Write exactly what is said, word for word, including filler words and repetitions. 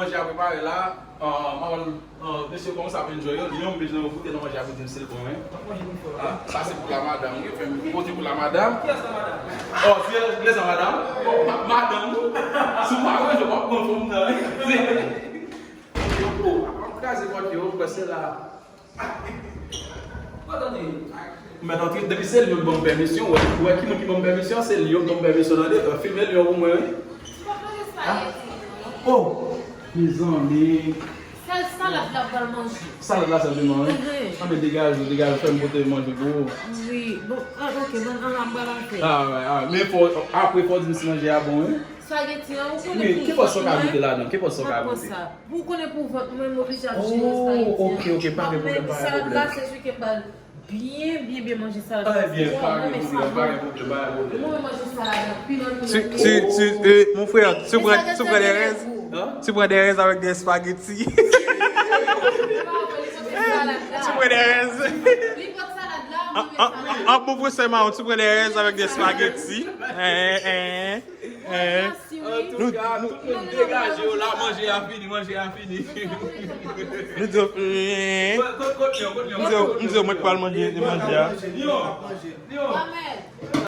Manje a prepare la. Ah, m ap, ah, mesye, kòman sa ap enjoy yo? Lyon, m bezwen goute nan manje a pou di m si l bon, wi. Ah, sa se pou la madanm, wi. Fè m pote pou la madanm. Oh, se lè sa, madanm? Oh, ma-, madanm, wi. Si w pa manje, w ap pran fanm nan, wi. Oh, ap kraze pòt yo, m kwè se la. Mèt antre, depi se Lyon k ban m pèmisyon, wè, wè ki moun ki ban m pèmisyon, se Lyon k ban m pèmisyon, tande, filme Lyon pou mwen, wi. Oh, mezanmi. Sèl salad la pral manje. Salad la sèlman, wi. Mhm. Ah, men degaje, degaje, fè m pote manje pou ou. Wi, bon, ah, ok, bon, an, an, m pral al fè. Ah, wè, ah, men fò, apre fò di m si manje a bon, wi. Spaghetti an, ou konnen pou vant mwen. Wi, ki pòsyon w ka goute ladan? Ki pòsyon w ka goute? Ou konnen pou vant mwen, m oblije ap jere spaghetti an. Oh, ok, ok, pa gen pwoblèm, pa gen pwoblèm. Salad la, se wi ke pral byen, byen, byen manje salad la. Ebyen, pa gen pwoblèm, pa gen pwoblèm, pa gen pwoblèm. Mwen manje salad la, pi lòt, pi lòt. Tu, tu, tu, eh, mon frère, tu prends, tu prends des raises? Hein? Tu prends des raises avec des spaghettis? Tu prends des raises. Li pot salad la, mwen mete salad la. Ah, ah, ah, mon frère, c'est marrant, tu prends des raises avec des spaghettis. Hein, hein. Hein? Antouka, tout moun degaje yo la, manje a fini, manje a fini. Nou di yo, eh. Kot, kot, kot Lyon, kot Lyon? M di yo, m di yo, mwen pral manje, manje a. Lyon, Lyon.